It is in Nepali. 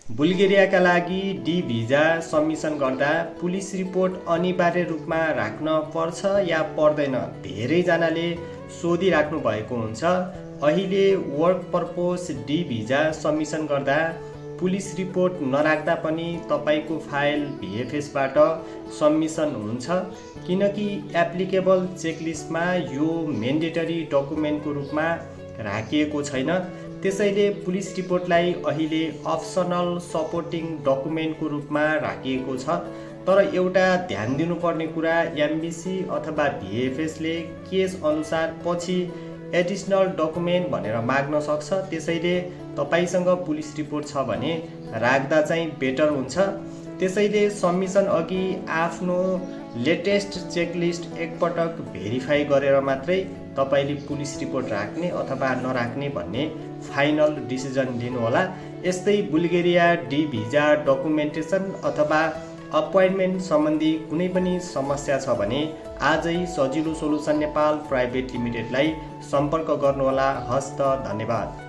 बुल्गेरियाका लागि डी भिजा सबमिसन गर्दा पुलिस रिपोर्ट अनिवार्य रूपमा राख्न पर्छ या पर्दैन, धेरैजनाले सोधिराख्नु भएको हुन्छ। अहिले work purpose D visa submission गर्दा पुलिस रिपोर्ट नराख्दा पनि तपाईको फाइल भिएफएसबाट सबमिसन हुन्छ, किनकि एप्लिकेबल चेकलिस्टमा यो मेन्डेटरी डकुमेन्टको रूपमा राखिएको छैन। त्यसैले पुलिस रिपोर्टलाई अहिले अप्सनल सपोर्टिङ डकुमेन्टको रूपमा राखिएको छ। तर एउटा ध्यान दिनुपर्ने कुरा, एमबिसी अथवा भिएफएसले केस अनुसार पछि एडिसनल डकुमेन्ट भनेर माग्न सक्छ। त्यसैले तपाईसँग पुलिस रिपोर्ट छ भने राख्दा चाहिँ बेटर हुन्छ। त्यसैले सबमिसन अघि आफ्नो लेटेस्ट चेकलिस्ट एकपटक भेरिफाई गरेर मात्रै तपाईले पुलिस रिपोर्ट राख्ने अथवा नराख्ने भन्ने फाइनल डिसिजन लिनुहोला। यस्तै बुल्गेरिया डी भिजा डकुमेन्टेसन अथवा अपोइन्टमेन्ट सम्बन्धी कुनै पनि समस्या छ भने आजै सजिलो सोलुसन नेपाल प्राइभेट लिमिटेडलाई सम्पर्क गर्नुहोला। हस्त, धन्यवाद।